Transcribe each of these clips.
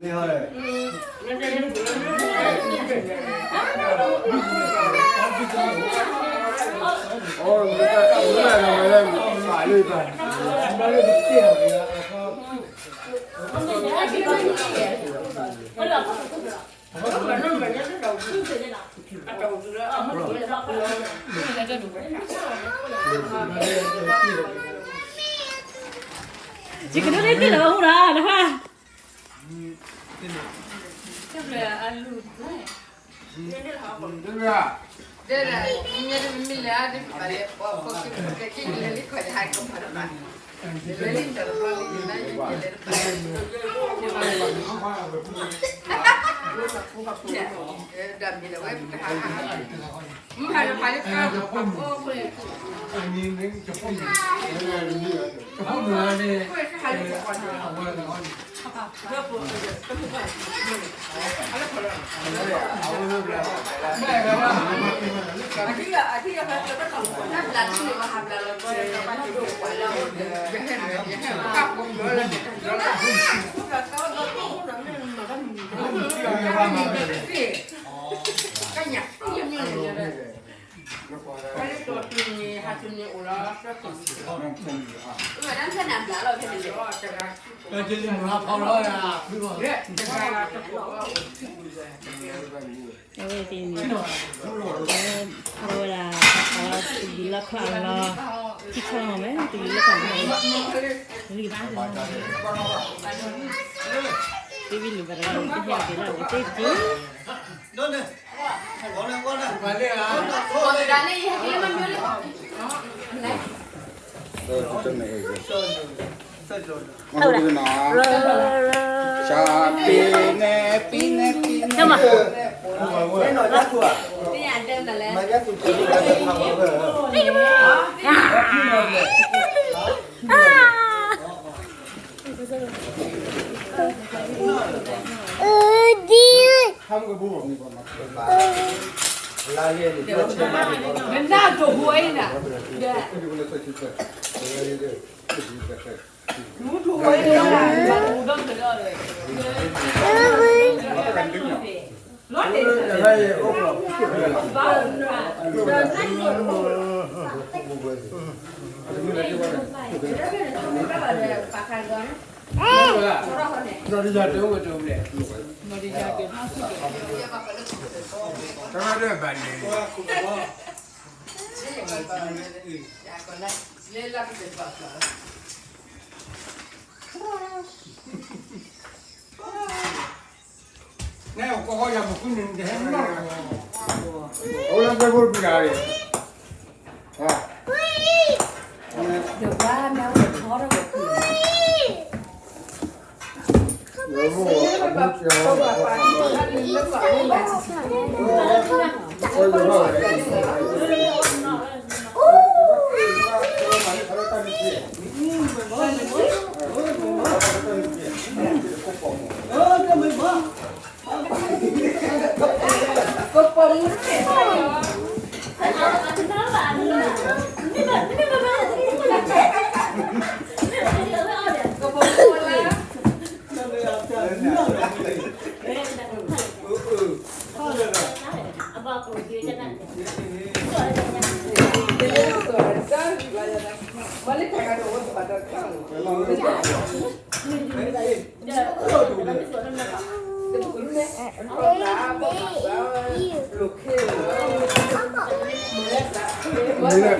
ယကဒိးန့ၢ်သ့ၣ်လီၤဟူဒီး တဖၣ် အဝဲသ့ၣ်န့ၣ် အဝဲဒၣ် တဘျုးလၢခီၣ်အလီၢ်, ထံခီၣ်လီၤမ့ၢ် တဘျုးလၢခီၣ်အလီၢ်, လံဘၣ်, တဘျုးလၢဘၣ်တဂၤ တဟဲက့ၤလၢ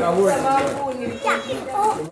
အဝဲသ့ၣ်တက့ၢ်.